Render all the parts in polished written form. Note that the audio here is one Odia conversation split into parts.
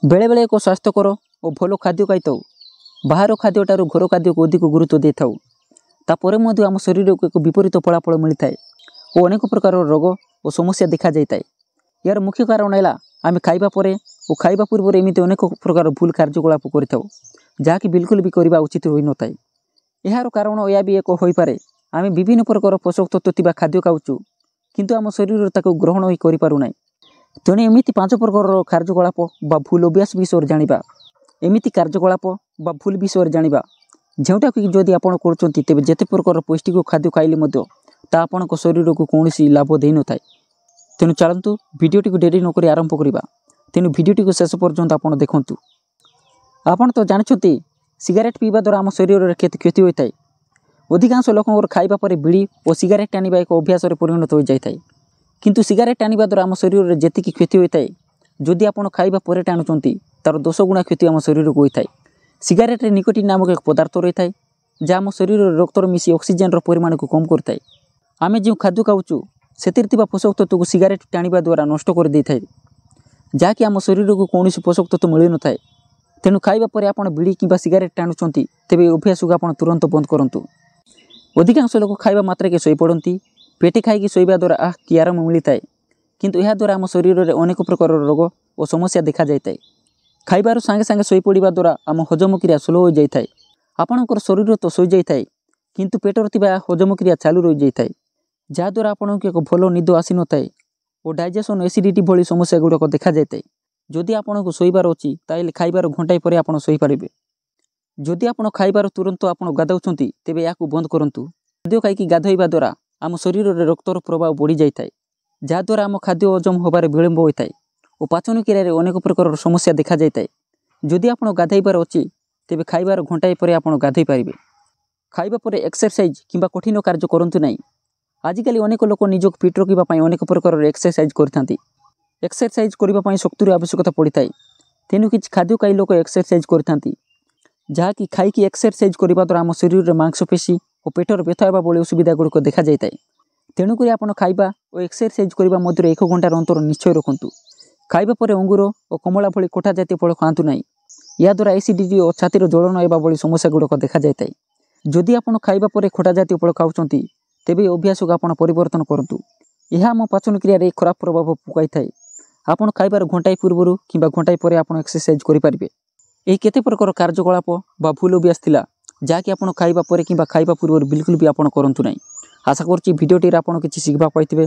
ବେଳେବେଳେ ଏକ ସ୍ୱାସ୍ଥ୍ୟକର ଓ ଭଲ ଖାଦ୍ୟ ଖାଇଥାଉ, ବାହାର ଖାଦ୍ୟଠାରୁ ଘର ଖାଦ୍ୟକୁ ଅଧିକ ଗୁରୁତ୍ୱ ଦେଇଥାଉ, ତାପରେ ମଧ୍ୟ ଆମ ଶରୀରକୁ ଏକ ବିପରୀତ ଫଳାଫଳ ମିଳିଥାଏ ଓ ଅନେକ ପ୍ରକାରର ରୋଗ ଓ ସମସ୍ୟା ଦେଖାଯାଇଥାଏ। ଏହାର ମୁଖ୍ୟ କାରଣ ହେଲା ଆମେ ଖାଇବା ପରେ ଓ ଖାଇବା ପୂର୍ବରୁ ଏମିତି ଅନେକ ପ୍ରକାର ଭୁଲ କାର୍ଯ୍ୟକଳାପ କରିଥାଉ, ଯାହାକି ବିଲକୁଲ ବି କରିବା ଉଚିତ ହୋଇନଥାଏ। ଏହାର କାରଣ ଏହା ବି ଏକ ହୋଇପାରେ, ଆମେ ବିଭିନ୍ନ ପ୍ରକାର ପୋଷକ ତତ୍ତ୍ୱ ଥିବା ଖାଦ୍ୟ ଖାଉଛୁ, କିନ୍ତୁ ଆମ ଶରୀର ତାକୁ ଗ୍ରହଣ ହିଁ କରିପାରୁନାହିଁ। ତେଣୁ ଏମିତି 5 ପ୍ରକାରର କାର୍ଯ୍ୟକଳାପ ବା ଭୁଲ ଅଭ୍ୟାସ ବିଷୟରେ ଜାଣିବା, ଏମିତି କାର୍ଯ୍ୟକଳାପ ବା ଭୁଲ ବିଷୟରେ ଜାଣିବା ଯେଉଁଟାକି ଯଦି ଆପଣ କରୁଛନ୍ତି, ତେବେ ଯେତେ ପ୍ରକାରର ପୌଷ୍ଟିକ ଖାଦ୍ୟ ଖାଇଲେ ମଧ୍ୟ ତାହା ଆପଣଙ୍କ ଶରୀରକୁ କୌଣସି ଲାଭ ଦେଇନଥାଏ। ତେଣୁ ଚାଲନ୍ତୁ ଭିଡ଼ିଓଟିକୁ ଡେରି ନକରି ଆରମ୍ଭ କରିବା। ତେଣୁ ଭିଡ଼ିଓଟିକୁ ଶେଷ ପର୍ଯ୍ୟନ୍ତ ଆପଣ ଦେଖନ୍ତୁ। ଆପଣ ତ ଜାଣିଛନ୍ତି ସିଗାରେଟ୍ ପିଇବା ଦ୍ୱାରା ଆମ ଶରୀରରେ କେତେ କ୍ଷତି ହୋଇଥାଏ। ଅଧିକାଂଶ ଲୋକଙ୍କର ଖାଇବା ପରେ ବିଡ଼ି ଓ ସିଗାରେଟ୍ ଟାଣିବା ଏକ ଅଭ୍ୟାସରେ ପରିଣତ ହୋଇଯାଇଥାଏ। କିନ୍ତୁ ସିଗାରେଟ୍ ଟାଣିବା ଦ୍ୱାରା ଆମ ଶରୀରରେ ଯେତିକି କ୍ଷତି ହୋଇଥାଏ, ଯଦି ଆପଣ ଖାଇବା ପରେ ଟାଣୁଛନ୍ତି ତା'ର 10 ଗୁଣା କ୍ଷତି ଆମ ଶରୀରକୁ ହୋଇଥାଏ। ସିଗାରେଟ୍ରେ ନିକୋଟିନ୍ ନାମକ ଏକ ପଦାର୍ଥ ରହିଥାଏ, ଯାହା ଆମ ଶରୀରରେ ରକ୍ତରେ ମିଶି ଅକ୍ସିଜେନ୍ର ପରିମାଣକୁ କମ୍ କରିଥାଏ। ଆମେ ଯେଉଁ ଖାଦ୍ୟ ଖାଉଛୁ ସେଥିରେ ଥିବା ପୋଷକ ତତ୍ତ୍ୱକୁ ସିଗାରେଟ୍ ଟାଣିବା ଦ୍ୱାରା ନଷ୍ଟ କରିଦେଇଥାଏ, ଯାହାକି ଆମ ଶରୀରକୁ କୌଣସି ପୋଷକ ତତ୍ତ୍ୱ ମିଳିନଥାଏ। ତେଣୁ ଖାଇବା ପରେ ଆପଣ ବିଡ଼ି କିମ୍ବା ସିଗାରେଟ୍ ଟାଣୁଛନ୍ତି, ତେବେ ଏହି ଅଭ୍ୟାସକୁ ଆପଣ ତୁରନ୍ତ ବନ୍ଦ କରନ୍ତୁ। ଅଧିକାଂଶ ଲୋକ ଖାଇବା ମାତ୍ରକେ ଶୋଇପଡ଼ନ୍ତି। ପେଟେ ଖାଇକି ଶୋଇବା ଦ୍ୱାରା ଆହ କି ଆରାମ ମିଳିଥାଏ, କିନ୍ତୁ ଏହାଦ୍ୱାରା ଆମ ଶରୀରରେ ଅନେକ ପ୍ରକାରର ରୋଗ ଓ ସମସ୍ୟା ଦେଖାଯାଇଥାଏ। ଖାଇବାରୁ ସାଙ୍ଗେ ସାଙ୍ଗେ ଶୋଇପଡ଼ିବା ଦ୍ୱାରା ଆମ ହଜମ କ୍ରିୟା ସ୍ଲୋ ହୋଇଯାଇଥାଏ। ଆପଣଙ୍କର ଶରୀର ତ ଶୋଇଯାଇଥାଏ, କିନ୍ତୁ ପେଟରେ ଥିବା ହଜମ କ୍ରିୟା ଚାଲୁ ରହିଯାଇଥାଏ, ଯାହାଦ୍ୱାରା ଆପଣଙ୍କୁ ଏକ ଭଲ ନିଦ ଆସିନଥାଏ ଓ ଡାଇଜେସନ୍, ଏସିଡ଼ିଟି ଭଳି ସମସ୍ୟା ଗୁଡ଼ିକ ଦେଖାଯାଇଥାଏ। ଯଦି ଆପଣଙ୍କୁ ଶୋଇବାର ଅଛି, ତାହେଲେ ଖାଇବାର ଘଣ୍ଟାଏ ପରେ ଆପଣ ଶୋଇପାରିବେ। ଯଦି ଆପଣ ଖାଇବାର ତୁରନ୍ତ ଆପଣ ଗାଧୋଉଛନ୍ତି, ତେବେ ଏହାକୁ ବନ୍ଦ କରନ୍ତୁ। ଖାଦ୍ୟ ଖାଇକି ଗାଧୋଇବା ଦ୍ୱାରା ଆମ ଶରୀରରେ ରକ୍ତର ପ୍ରବାହ ବଢ଼ିଯାଇଥାଏ, ଯାହାଦ୍ୱାରା ଆମ ଖାଦ୍ୟ ହଜମ ହେବାରେ ବିଳମ୍ବ ହୋଇଥାଏ ଓ ପାଚନ କ୍ରିୟାରେ ଅନେକ ପ୍ରକାରର ସମସ୍ୟା ଦେଖାଯାଇଥାଏ। ଯଦି ଆପଣ ଗାଧୋଇବାର ଅଛି, ତେବେ ଖାଇବାର ଘଣ୍ଟାଏ ପରେ ଆପଣ ଗାଧୋଇ ପାରିବେ। ଖାଇବା ପରେ ଏକ୍ସରସାଇଜ୍ କିମ୍ବା କଠିନ କାର୍ଯ୍ୟ କରନ୍ତୁ ନାହିଁ। ଆଜିକାଲି ଅନେକ ଲୋକ ନିଜକୁ ଫିଟ୍ ରଖିବା ପାଇଁ ଅନେକ ପ୍ରକାରର ଏକ୍ସରସାଇଜ୍ କରିଥାନ୍ତି। ଏକ୍ସରସାଇଜ୍ କରିବା ପାଇଁ ଶକ୍ତିର ଆବଶ୍ୟକତା ପଡ଼ିଥାଏ, ତେଣୁ କିଛି ଖାଦ୍ୟ ଖାଇ ଲୋକ ଏକ୍ସରସାଇଜ୍ କରିଥାନ୍ତି, ଯାହାକି ଖାଇକି ଏକ୍ସରସାଇଜ୍ କରିବା ଦ୍ୱାରା ଆମ ଶରୀରରେ ମାଂସପେଶୀ ଓ ପେଟର ବ୍ୟଥା ହେବା ଭଳି ଅସୁବିଧା ଗୁଡ଼ିକ ଦେଖାଯାଇଥାଏ। ତେଣୁକରି ଆପଣ ଖାଇବା ଓ ଏକ୍ସରସାଇଜ୍ କରିବା ମଧ୍ୟରେ 1 ଘଣ୍ଟାର ଅନ୍ତର ନିଶ୍ଚୟ ରଖନ୍ତୁ। ଖାଇବା ପରେ ଅଙ୍ଗୁର ଓ କମଳା ଭଳି ଖଟା ଜାତୀୟ ଫଳ ଖାଆନ୍ତୁ ନାହିଁ। ଏହାଦ୍ୱାରା ଏସିଡ଼ିଟି ଓ ଛାତିର ଜ୍ୱଳନ ହେବା ଭଳି ସମସ୍ୟା ଗୁଡ଼ିକ ଦେଖାଯାଇଥାଏ। ଯଦି ଆପଣ ଖାଇବା ପରେ ଖଟା ଜାତୀୟ ଫଳ ଖାଉଛନ୍ତି, ତେବେ ଏହି ଅଭ୍ୟାସକୁ ଆପଣ ପରିବର୍ତ୍ତନ କରନ୍ତୁ। ଏହା ଆମ ପାଚନ କ୍ରିୟାରେ ଖରାପ ପ୍ରଭାବ ପକାଇଥାଏ। ଆପଣ ଖାଇବାର ଘଣ୍ଟାଏ ପୂର୍ବରୁ କିମ୍ବା ଘଣ୍ଟାଏ ପରେ ଆପଣ ଏକ୍ସରସାଇଜ୍ କରିପାରିବେ। ଏହି କେତେ ପ୍ରକାର କାର୍ଯ୍ୟକଳାପ ବା ଭୁଲ ଅଭ୍ୟାସ ଥିଲା, ଯାହାକି ଆପଣ ଖାଇବା ପରେ କିମ୍ବା ଖାଇବା ପୂର୍ବରୁ ବିଲକୁଲ ବି ଆପଣ କରନ୍ତୁ ନାହିଁ। ଆଶା କରୁଛି ଭିଡ଼ିଓଟିରେ ଆପଣ କିଛି ଶିଖିବାକୁ ପାଇଥିବେ।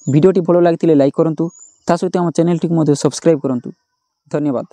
ଭିଡ଼ିଓଟି ଭଲ ଲାଗିଥିଲେ ଲାଇକ୍ କରନ୍ତୁ, ତା ସହିତ ଆମ ଚ୍ୟାନେଲଟିକୁ ମଧ୍ୟ ସବସ୍କ୍ରାଇବ୍ କରନ୍ତୁ। ଧନ୍ୟବାଦ।